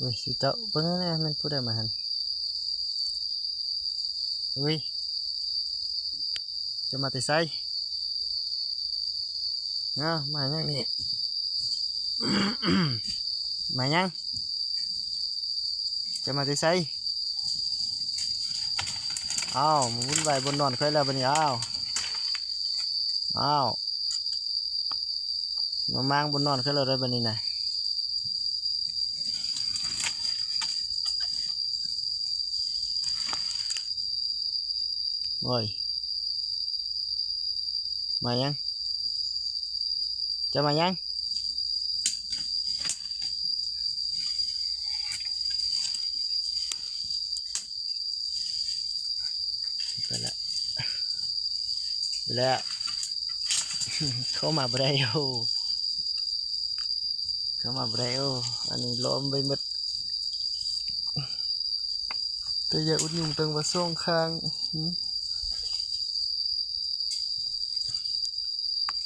ໂອ້ຍ ຊິເຈາະເບິ່ງແດ່ ແມ່ນຜູ້ໃດມາຫັ້ນ. ອຸ້ຍ ເຈົ້າມາແຕ່ໃສ? ອ້າວ ມາຫຍັງນີ້? ມາຫຍັງ? ເຈົ້າມາແຕ່ໃສ? ອ້າວ ມາວຸ້ນວາຍບ່ອນນອນຂ້ອຍແລ້ວບັດນີ້. ອ້າວ ອ້າວ ມາມ້າງບ່ອນນອນຂ້ອຍແລ້ວເດີບັດນີ້ນະ. ໂອ້ຍ ມາຫຍັງ? ເຈົ້າມາຫຍັງ? ໄປແລ້ວ ໄປແລ້ວ ເຂົ້າມາບໍ່ໄດ້. ໂອ້ ເຂົ້າມາບໍ່ໄດ້. ໂອ້ ອັນນີ້ລ້ອມໄວ້ໝົດ ແຕ່ຢ່າອຸດຫຍຸງ ຕ້ອງວ່າສອງຂ້າງ.